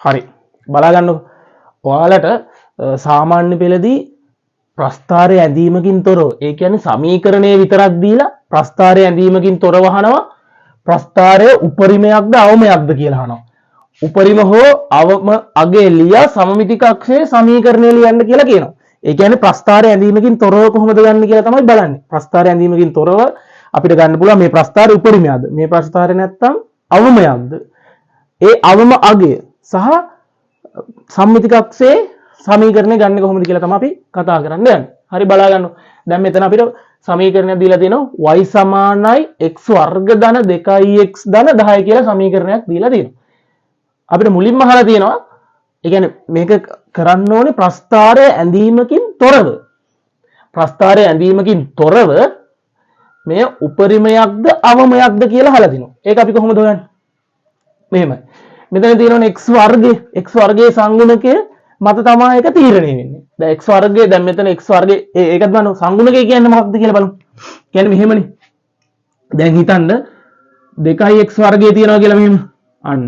හරි බලා ගන්නකො. ඔයාලට සාමාන්‍ය පෙළදී ප්‍රස්ථාරය ඇඳීමකින් තොරව, ඒ කියන්නේ සමීකරණය විතරක් දීලා ප්‍රස්ථාරය ඇඳීමකින් තොරව අහනවා. ප්‍රස්ථාරය උපරිමයක්ද අවමයක්ද කියලා අහනවා. උපරිම හෝ අවම අගය ලියා සමමිතික අක්ෂයේ සමීකරණය ලියන්න කියලා කියනවා. ඒ කියන්නේ ප්‍රස්ථාරය ඇඳීමකින් තොරව කොහොමද ගන්න කියලා තමයි බලන්නේ. ප්‍රස්ථාරය ඇඳීමකින් තොරව අපිට ගන්න පුළුවන් මේ ප්‍රස්ථාරය උපරිමයක්ද, මේ ප්‍රස්ථාරය නැත්තම් අවමයක්ද, ඒ අවම අගය සහ සම්මිතික අක්ෂයේ සමීකරණය ගන්න කොහොමද කියලා තමයි අපි කතා කරන්න යන්නේ. හරි බලා ගන්න. දැන් මෙතන අපිට සමීකරණයක් දීලා තියෙනවා y සමානයි x වර්ග ධන 2x ධන 10 කියලා සමීකරණයක් දීලා තියෙනවා. අපිට මුලින්ම අහලා තියෙනවා, ඒ කියන්නේ මේක කරන්න ඕනේ ප්‍රස්ථාරය ඇඳීමකින් තොරව. ප්‍රස්ථාරය ඇඳීමකින් තොරව මෙය උපරිමයක්ද අවමයක්ද කියලා අහලා තිනවා. ඒක අපි කොහොමද හොයන්නේ? මෙහෙමයි. මෙතන තියෙනවනේ x වර්ගය, x වර්ගයේ සංගුණකය මත තමයි ඒක තීරණය වෙන්නේ. දැන් x වර්ගය, දැන් මෙතන x වර්ගය ඒකත් බලමු සංගුණකය කියන්නේ මොකක්ද කියලා බලමු. කියන්නේ මෙහෙමනේ. දැන් හිතන්න 2x වර්ගය තියෙනවා කියලා මෙහෙම. අන්න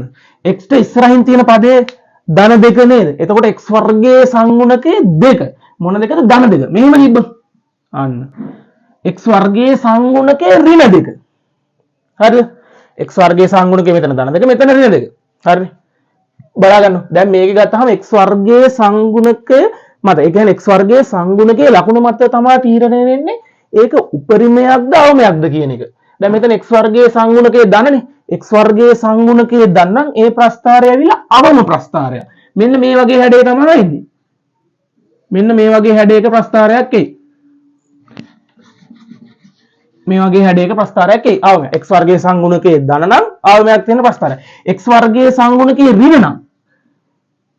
x ට ඉස්සරහින් තියෙන පදේ ධන 2 නේද? එතකොට x වර්ගයේ සංගුණකය 2. මොන දෙකද? ධන 2. මෙහෙම තිබ්බ. අන්න x වර්ගයේ සංගුණකය ඍණ 2. හරිද? x වර්ගයේ සංගුණකය මෙතන ධන 2, මෙතන ඍණ 2. හරිද? බලා ගන්න. දැන් මේක ගත්තාම x වර්ගයේ සංගුණකය මත, ඒ කියන්නේ x වර්ගයේ සංගුණකයේ ලකුණු මත තමයි තීරණය වෙන්නේ ඒක උපරිමයක්ද අවමයක්ද කියන එක. දැන් මෙතන x වර්ගයේ සංගුණකයේ ධනනේ. x වර්ගයේ සංගුණකයේ ධන නම් ඒ ප්‍රස්ථාරය ඇවිල්ලා අවම ප්‍රස්ථාරය. මෙන්න මේ වගේ හැඩය තමයි එන්නේ. මෙන්න මේ වගේ හැඩයක ප්‍රස්ථාරයක් එයි. මේ වගේ හැඩයක ප්‍රස්ථාරයක් එයි. අවම x වර්ගයේ සංගුණකයේ ධන නම් අවමයක් තියෙන ප්‍රස්ථාරය. x වර්ගයේ සංගුණකයේ ඍණ නම්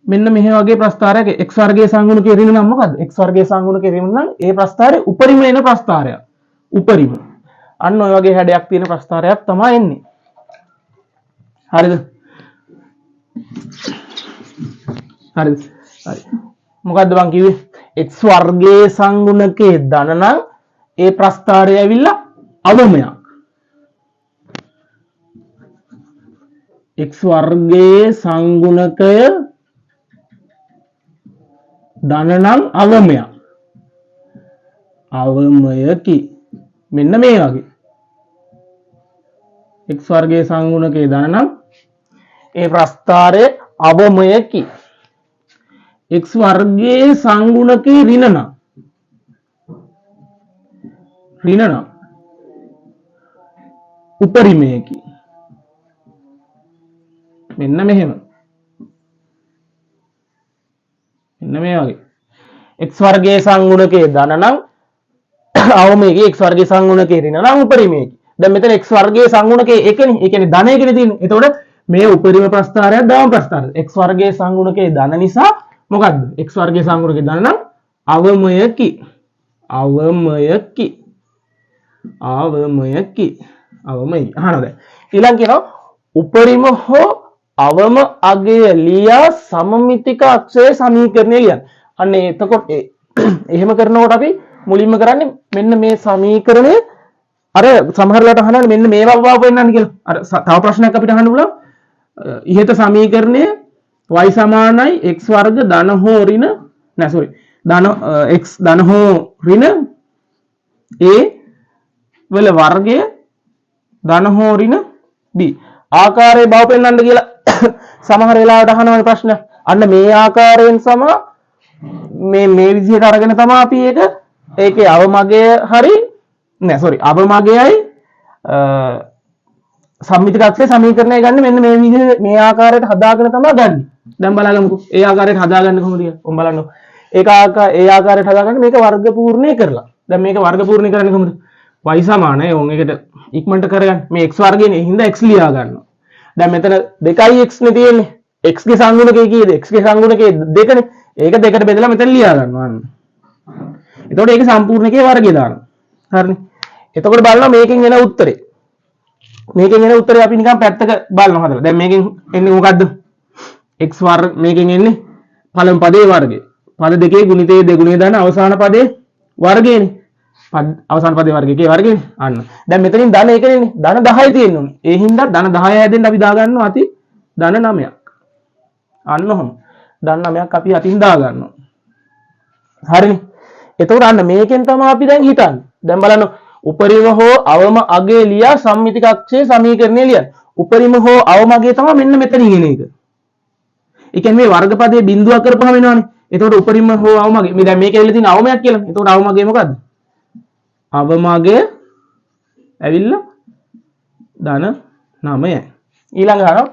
මෙන්න මෙහෙ වගේ ප්‍රස්ථාරයක්. x වර්ගයේ සංගුණකයේ ඍණ නම් මොකද්ද? x වර්ගයේ සංගුණකයේ ඍණ නම් ඒ ප්‍රස්ථාරය උපරිම එන ප්‍රස්ථාරයක්. උපරිම. අන්න ඔය වගේ හැඩයක් තියෙන ප්‍රස්ථාරයක් තමයි එන්නේ. හරිද? හරිද? හරි. මොකද්ද මං කිව්වේ? x වර්ගයේ සංගුණකයේ ධන නම් ඒ ප්‍රස්ථාරය ඇවිල්ලා අවමයක්. x වර්ගයේ සංගුණකය ධන නම් අවමයක්. අවමයකි. මෙන්න මේ වගේ. x වර්ගයේ සංගුණකයේ ධන නම් ඒ ප්‍රස්ථාරය අවමයකි. x වර්ගයේ සංගුණකයේ ඍණ නම්, ඍණ නම් උපරිමයකි. මෙන්න මෙහෙම. මෙන්න මේ වගේ. x වර්ගයේ සංගුණකයේ ධන නම් අවමයකි, x වර්ගයේ සංගුණකයේ ඍණ නම් උපරිමයකි. දැන් මෙතන x වර්ගයේ සංගුණකයේ එකනේ. ඒ කියන්නේ ධන එකනේ තියෙන්නේ. එතකොට මේ උපරිම ප්‍රස්ථාරයක් දවම ප්‍රස්ථාරයක්. x වර්ගයේ සංගුණකයේ ධන නිසා මොකද්ද? x වර්ගයේ සංගුණකයේ ධන නම් අවමයකි. අවමයකි. අවමයකි. අවමයි. අහනවා දැන්. ඊළඟ කියනවා උපරිම හෝ අවම අගය ලියා සමමිතික අක්ෂයේ සමීකරණය ලියන්න. අන්න එතකොට එහෙම කරනකොට අපි මුලින්ම කරන්නේ මෙන්න මේ සමීකරණය. අර සමහර වෙලාවට අහනවනේ මෙන්න මේවා වවා පෙන්නන්න කියලා. අර තව ප්‍රශ්නයක් අපිට අහන්න පුළුවන්. ඉහත සමීකරණය y සමානයි x වර්ග ධන හෝ ඍණ නෑ සෝරි ධන x ධන හෝ ඍණ a වල වර්ගය ධන හෝ ඍණ b ආකාරයේ බව පෙන්වන්න කියලා සමහර වෙලාවට අහනවනේ ප්‍රශ්න. අන්න මේ ආකාරයෙන් සම මේ මේ විදිහට අරගෙන තමයි අපි ඒක ඒකේ අවමගය හරි නෑ සෝරි අවමගයයි සම්මිතික අක්ෂයේ සමීකරණය ගන්න මෙන්න මේ විදිහ මේ ආකාරයට හදාගෙන තමයි ගන්නෙ. දැන් බලාගමුකෝ. ඒ ආකාරයට හදාගන්න කොහොමද කියලා. ඔම් බලන්න. ඒක ආකාර ඒ ආකාරයට හදාගන්න මේක වර්ග පූර්ණය කරලා. දැන් මේක වර්ග පූර්ණය කරන්නේ කොහොමද? y සමානයි ඕන් එකට ඉක්මනට කරගන්න. මේ x වර්ගයනේ හින්දා x ලියා ගන්නවා. දැන් මෙතන 2x නේ තියෙන්නේ. x ගේ සංගුණකය කීයද? x ගේ සංගුණකය 2නේ. ඒක දෙකට බෙදලා මෙතන ලියා ගන්නවා අන්න. එතකොට ඒක සම්පූර්ණ එකේ වර්ගය දානවා. හරිනේ. එතකොට බලනවා මේකෙන් එන උත්තරේ. මේකෙන් එන උත්තරේ අපි නිකන් පැත්තක බලනවා හදලා. දැන් මේකෙන් එන්නේ මොකද්ද? x වර්ග මේකෙන් එන්නේ පළමු පදේ වර්ගය. පද දෙකේ ගුණිතයේ දෙගුණය දාන අවසාන පදේ වර්ගයනේ. පද අවසාන පදේ වර්ගයේ වර්ගයනේ. අන්න. දැන් මෙතනින් ධන එකනේ. ධන 10 තියෙන්න ඕනේ. ඒ හින්දා ධන 10 හැදෙන්න අපි දාගන්නවා අති ධන 9ක්. අන්න ඔහොම. ධන 9ක් අපි අතින් දා ගන්නවා. හරිනේ. එතකොට අන්න මේකෙන් තමයි අපි දැන් හිතන්නේ. දැන් බලන්න උපරිම හෝ අවම අගය ලියා සම්මිතික අක්ෂයේ සමීකරණය ලියන්න. උපරිම හෝ අවම අගය තමයි මෙන්න මෙතනින් එන එක. ඒ කියන්නේ මේ වර්ගපදයේ බිඳුවක් කරපුවම එනවනේ. එතකොට උපරිම හෝ අවම අගය මේ දැන් මේක ඇවිල්ලා තියෙන අවමයක් කියලා. එතකොට අවම අගය මොකද්ද? අවම අගය ඇවිල්ලා ධන 9යි. ඊළඟ අහනවා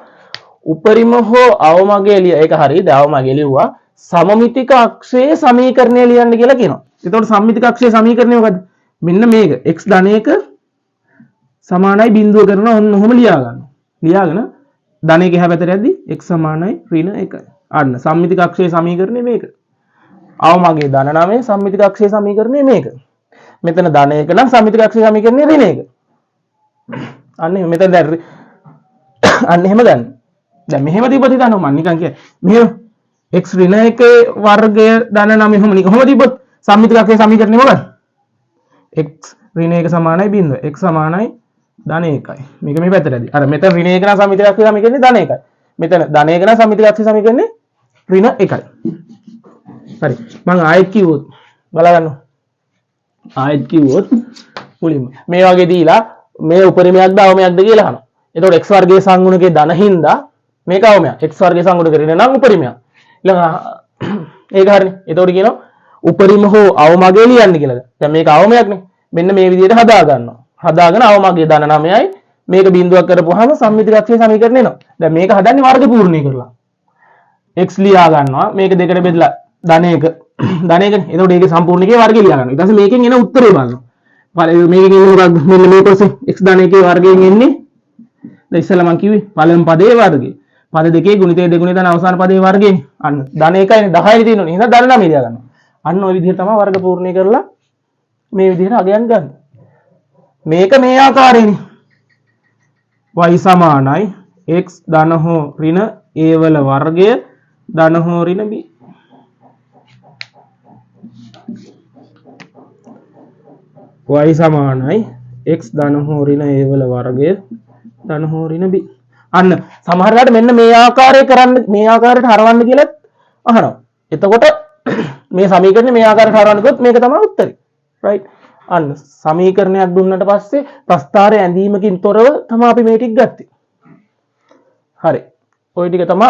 උපරිම හෝ අවම අගය ලිය. ඒක හරි. දැන් අවම අගය ලිව්වා. සමමිතික අක්ෂයේ සමීකරණය ලියන්න කියලා කියනවා. එතකොට සම්මිතික අක්ෂයේ සමීකරණය මොකද්ද? මෙන්න මේක x ධන 1 සමානයි බිඳුව කරනවා. ඔන්න ඔහොම ලියා ගන්නවා. ලියාගෙන ධන එක එහා පැත්තට යද්දි x සමානයි ඍණ 1යි. අන්න සම්මිතික අක්ෂයේ සමීකරණය මේක. අවම අගය ධන 9 සම්මිතික අක්ෂයේ සමීකරණය මේක. මෙතන ධන 1 නම් සම්මිතික අක්ෂයේ සමීකරණය ඍණ 1. අන්න එහෙම මෙතන දැන් අන්න එහෙම ගන්න. දැන් මෙහෙම තිබ්බොත් හිතන්න මම නිකන් කිය. මෙහෙම x ඍණ 1 වර්ගය ධන 9 එහෙම නිකන් කොහොම තිබ්බොත් සම්මිතික අක්ෂයේ සමීකරණය මොකක්ද? x ඍණ 1 සමානයි බිඳුව. x සමානයි ධන 1යි. මේක මේ පැත්තට ඇති. අර මෙතන ඍණ 1 නම් සම්මිතික අක්ෂයේ සමීකරණය ධන 1යි. මෙතන ධන 1 නම් සම්මිතික අක්ෂයේ සමීකරණය ඍණ 1යි. හරි. මං ආයෙත් කිව්වොත් බලා ගන්න. ආයෙත් කිව්වොත් මුලින්ම මේ වගේ දීලා මේ උපරිමයක්ද අවමයක්ද කියලා අහනවා. එතකොට x වර්ගයේ සංගුණකේ ධන හින්දා මේක අවමයක්. x වර්ගයේ සංගුණක ඍණ නම් උපරිමයක්. ඊළඟ ඒක හරිනේ. එතකොට කියනවා උපරිම හෝ අවම අගය ලියන්න කියලා. දැන් මේක අවමයක්නේ. මෙන්න මේ විදිහට හදා ගන්නවා. හදාගෙන අවම අගය ධන 9යි. මේක බිඳුවක් කරපුවාම සම්මිතික අක්ෂයේ සමීකරණය එනවා. දැන් මේක හදන්නේ වර්ග පූර්ණය කරලා. x ලියා ගන්නවා. මේක දෙකට බෙදලා ධන 1 ධන 1නේ. එතකොට ඒකේ සම්පූර්ණ එකේ වර්ගය ලියා ගන්නවා. ඊට පස්සේ මේකෙන් එන උත්තරේ බලනවා. මේකෙන් එන්නේ මොකක්ද? මෙන්න මේ කොටසේ x ධන එකේ වර්ගයෙන් එන්නේ. දැන් ඉස්සෙල්ලා මං කිව්වේ පළවෙනි පදයේ වර්ගය. පද දෙකේ ගුණිතය දෙගුණේ ධන අවසාන පදයේ වර්ගයනේ. අන්න ධන 1යිනේ 10යි තියෙනවනේ. එහෙනම් ධන 9 ලියා ගන්නවා. අන්න ඔය විදිහට තමයි වර්ග පූර්ණය කරලා මේ විදිහට අගයන් ගන්න. මේක මේ ආකාරයෙනි. y සමානයි x ධන හෝ ඍණ a වල වර්ගය ධන හෝ ඍණ b. y සමානයි x ධන හෝ ඍණ a වල වර්ගය ධන හෝ ඍණ b. අන්න සමහර වෙලාවට මෙන්න මේ ආකාරය කරන්න මේ ආකාරයට හරවන්න කියලා අහනවා. එතකොට මේ සමීකරණය මේ ආකාරයට හරවන්න කිව්වොත් මේක තමයි උත්තරේ. රයිට්. අන්න සමීකරණයක් දුන්නට පස්සේ ප්‍රස්ථාරය ඇඳීමකින් තොරව තමයි අපි මේ ටික ගත්තේ. හරි. ඔය ටික තමයි